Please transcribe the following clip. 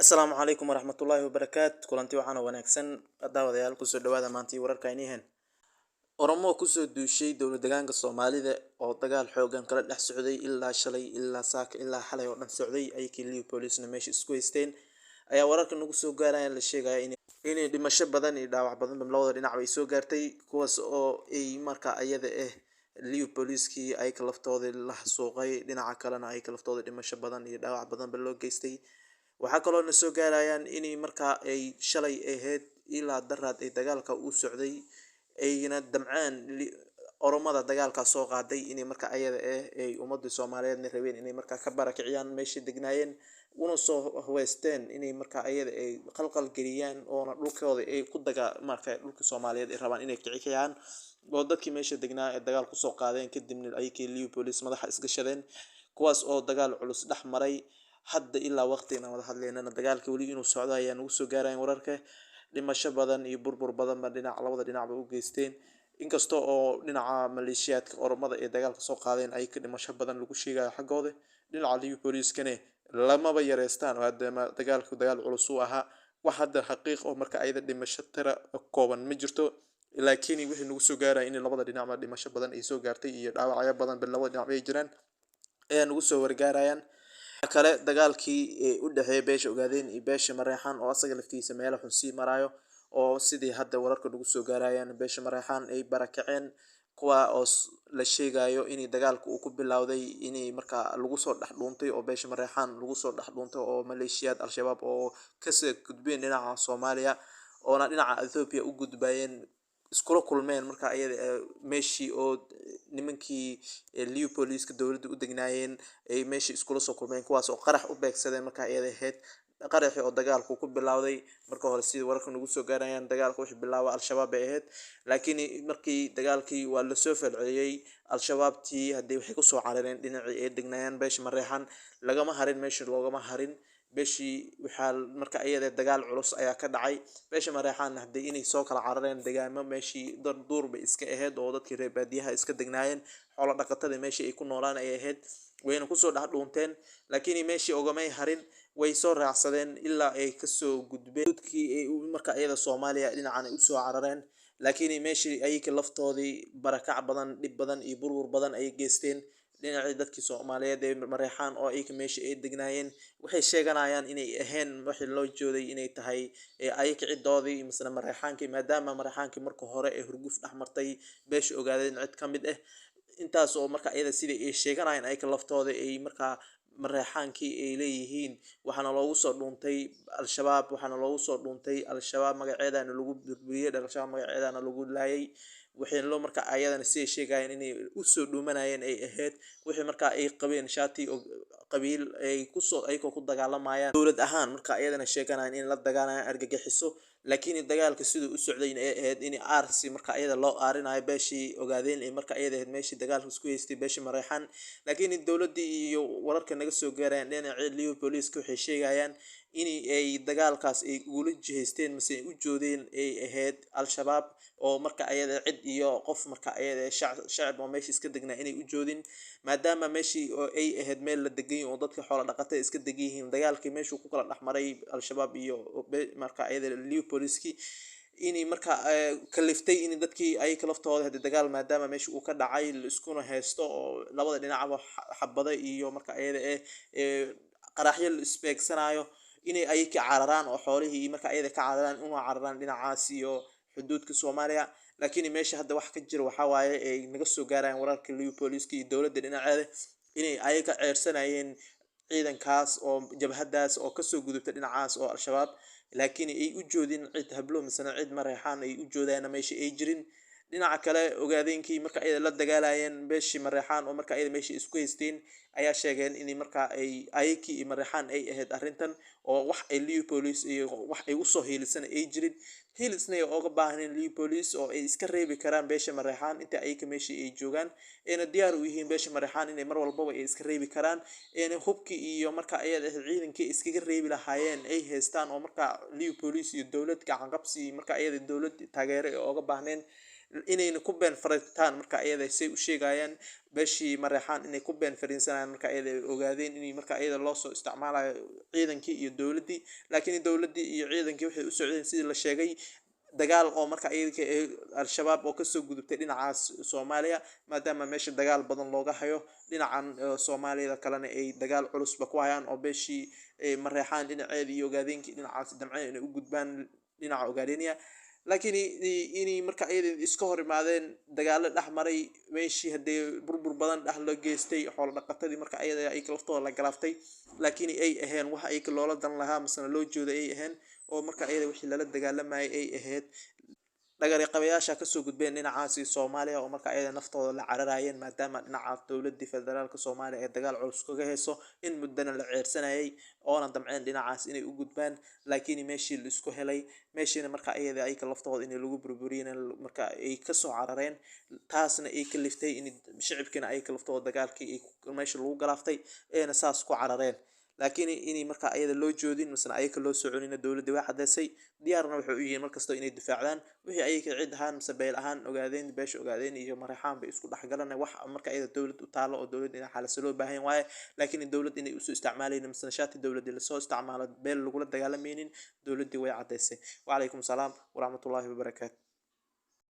Asalaamu calaykum waraxmatullaahi wabarakaatu. Kulanti waxaana wanaagsan, daawadayaal, kusoo dhawaada maantii wararka aynihen. Oromo kusoo duushay dowlad deegaanka Soomaalida oo dagaal xoogan kala dhex socday ilaa shalay, ilaa saaka, ilaa xalay oo dhan socday, ayakii Liu Police-na meesha isku haysteen ayaa wararka nagu soo gaaraya la sheegaya inay dhimasho badan iyo dhaawac badan labada dhinac ay soo gaartay, kuwaas oo ay marka ayada ah Liu Police-kii ayaka laftooda la xasuuqay, dhinaca kalena ayaka laftooda dhimasho badan iyo dhaawac badanba loo geystay. Waxaa kaloo na soo gaarayaan inay markaa ay shalay ahayd ilaa daraad ay dagaalka u socday, ayna damceen Oromada dagaalka soo qaaday inay marka ayada ah ay ummadii Soomaaliyeedna rabeen inay markaa ka barakiciyaan meeshii degnaayeen, una soo haweysteen inay marka ayada ay qalqal geliyaan, oona dhulkooda ay ku daga marka dhulka Soomaaliyeed ay rabaan inay kiciyaan, oo dadkii meesha degnaa ee dagaal kusoo qaadeen. Kadibna ayakii Liu Police madaxa isgashadeen, kuwaas oo dagaal culus dhex maray. Hadda ilaa waqtigan wada hadlaynana dagaalka weli inuu socdo ayaa nagu soo gaarayan wararka. Dhimasho badan iyo burbur badanba dhinac labada dhinacba u geysteen, inkasta oo dhinaca maleeshiyaadka Oromada ee dagaalka soo qaadeen ay ka dhimasho badan lagu sheegayo xaggooda, dhinaca Liu Police-kane lamaba yareystaan maadaama dagaalku dagaal culus uu ahaa. Wax hadda xaqiiq oo marka ayada dhimasho tira kooban ma jirto, laakiin wixii nagu soo gaaraya in labada dhinacba dhimasho badan ay soo gaartay iyo dhaawacyo badan ba labada dhinac ay jiraan ayaa nagu soo wargaarayaan. Kale dagaalkii ee u dhexeeyay beesha Ogaadeen iyo beesha Mareexaan oo asaga laftiisa meelo xun sii maraayo, oo sidii hadda wararka nagu soo gaarayaan beesha Mareexaan ay barakaceen, kuwa oo la sheegayo inay dagaalku uu ku bilowday inay markaa lagu soo dhex dhuuntay, oo beesha Mareexaan lagu soo dhex dhuuntay, oo maleeshiyaad Al-Shabaab oo kasoo gudbeen dhinaca Soomaaliya oona dhinaca Ethiopia u gudbayeen iskula kulmeen marka ayada meeshii oo nimankii Liu Police-ka dowladda u degnaayeen ay meeshii iskula soo kulmeen, kuwaas oo qarax u beegsadeen. Marka ayada ahayd qaraxii oo dagaalku ku bilowday. Marka hore sidii wararka nagu soo gaarayaan, dagaalka wixii bilaabay Al-Shabaab bay ahayd, laakiin markii dagaalkii waa lasoo falceliyey, Al-Shabaabtii haddii waxay kusoo carareen dhinacii ay degnaayeen beesha Mareexaan. Lagama harin meeshii, loogama harin beeshii. Waxaa marka iyada dagaal culus ayaa ka dhacay beesha Mareexaan, haddii inay soo kala carareen degaamo meeshii duur bay iska ahayd oo dadkii reer baadiyaha iska degnaayeen, xoolo dhaqatada meeshii ay ku noolaan ay ahayd, wayna kusoo dhex dhuunteen, laakiin meeshii ogamay harin, way soo raacsadeen ilaa ay kasoo gudbeen dadkii ay marka iyada Soomaaliya dhinacan ay usoo carareen. Laakiin meeshii ayaka laftoodii barakac badan, dhib badan iyo burbur badan ay geysteen dhinacii dadkii Soomaaliyeed ee Mareexaan oo ayaka meeshii ay degnaayeen. Waxay sheeganayaan inay ahayn wixii loo jooday inay tahay ayaka cidoodii misna Mareexaankii, maadaama Mareexaankii marka hore ee hurguf dhex martay beesha Ogaadeen cid ka mid ah, intaas oo marka iyada sidai ay sheeganayaan ayaka laftooda ay markaa Mareexaankii ay leeyihiin waxaana loogu soo dhuuntay Al-Shabaab, waxaana loogu soo dhuuntay Al-Shabaab, magaceedana lagu burburiyey, Al-Shabaab magaceedana lagu laayay. Waxayna loo marka ayadana siday sheegayeen inay usoo dhuumanayeen ay ahayd wixii markaa ay qabeen shaati oo qabiil ay kusoo ayagoo ku dagaalamayaan dowlad ahaan, marka ayadana sheeganayaan in la dagaalayaan argagixiso, laakiin dagaalka siduu u socdayna ay ahayd in aarsi marka ayada loo aarinayo beeshii Ogaadeen ee marka ayada ahayd meeshii dagaalka isku haystay beeshii Mareexaan. Laakiin dowladdii iyo wararka naga soo gaarayaan dhinacii Liu Police-ka waxay sheegayaan in ay dagaalkaas ay ugula jihaysteen mise ay u joodeen ay ahayd Al-Shabaab, oo marka ayada cid iyo qof marka ayada shacab oo meesha iska degnaa inay u joodin, maadaama meeshii oo ay ahayd meel la degan yahay oo dadka xoolo dhaqatada iska degan yihiin. Dagaalkii meeshuu ku kala dhexmaray Al-Shabaab iyo marka ayada Liu Police-kii inay marka kaliftay in dadkii ayaka laftooda hadii dagaal maadaama meesha uu ka dhacay la iskuna haysto oo labada dhinacba xabada iyo marka ayada qaraxyo la isbeegsanayo, inay ayaka cararaan oo xoolihii marka ayada ka cararaan una cararaan dhinacaas iyo xuduudka Soomaaliya. Laakiin meesha hadda wax ka jira waxaa waaye ay naga soo gaarayaan wararka Liu Police-ka iyo dowladda dhinaceeda inay ayaga ceyrsanayeen ciidankaas oo jabhadaas oo kasoo gudubta dhinacaas oo Al-Shabaab, laakiin ay u joodin cid hablo misena cid Mareexaan ay u joodaana meesha ay jirin. Dhinaca kale Ogaadeenkii marka ayada la dagaalayeen beeshii Mareexaan oo marka ayada meesha isku haysteen ayaa sheegeen in marka ay ayakii iyo Mareexaan ay ahayd arrintan, oo wax ay Liu Police iyo wax ay usoo hiilisan ay jirin, hiilisna ay ooga baahneen Liu Police, oo ay iska reebi karaan beesha Mareexaan inta ayaka meeshii ay joogaan, ayna diyaar u yihiin beesha Mareexaan inay mar walbaba ay iska reebi karaan, ayna hubkii iyo marka ayada ciidankii iskaga reebi lahaayeen ay haystaan, oo marka Liu Police iyo dowlad gacan qabsi marka ayada dowlad taageero ay ooga baahneen. Inayna ku been fariintaan marka iyada say u sheegayaan beeshii Mareexaan inay ku been fariinsanayaan marka iyada ay ogaadeen inay marka iyada loo soo isticmaalayo ciidankii iyo dowladdii. Laakiin dowladdii iyo ciidankii waxay u socdeen, sidii la sheegay, dagaal oo marka iyaga Al-Shabaab oo kasoo gudubtay dhinacaas Soomaaliya, maadaama meesha dagaal badan looga hayo dhinacan Soomaaliyada kalena ay dagaal culusba ku hayaan, oo beeshii Mareexaan dhinaceeda iyo Ogaadeenkii dhinacaas damceen inay u gudbaan dhinaca Ogaadenia. Laakiin inay marka iyada iska hor imaadeen, dagaalo dhex maray meeshii, haddee burbur badan dhex loo geystay xoolo dhaqatadii marka iyada ay laftooda la galaaftay. Laakiin ay aheen wax ayka loola dan lahaa masena loo jeedo ay aheen, oo marka iyada wixii lala dagaalamayay ay ahayd dhagariqabayaasha kasoo gudbeen dhinacaasi Soomaaliya, oo marka ayada naftooda la cararayeen, maadaama dhinaca dowladii federaalka Soomaaliya ee dagaal culus kaga hayso in muddana la ceersanayay, oona damceen dhinacaas inay u gudbaan. Laakiin meeshii la isku helay, meeshiina marka ayada ayka laftooda in lagu burburiyeen, marka ay kasoo carareen, taasna ay kaliftay in shicibkiina ayka laftooda dagaalkii meesha lagu galaaftay eena saas ku carareen. Laakiin inay marka ayada loo joodin masena ayaka loo soconina dowladda way cadeysay, diyaarna waxay u yihiin markasta inay difaacdaan wixii ayaka cid ahaan mise beel ahaan Ogaadeen, beesha Ogaadeen iyo Mareexaan bay isku dhexgalan. Wax marka ayada dowlad u taalo oo dowlad inay xaliso loo baahan waaye. Laakiin dowlad inay usoo isticmaalaynin masena shaati dowladii lasoo isticmaalo beel lagula dagaalamaynin, dowladdii way cadeysay. Wacalaykum salaam waraxmatullaahi wabarakaatu.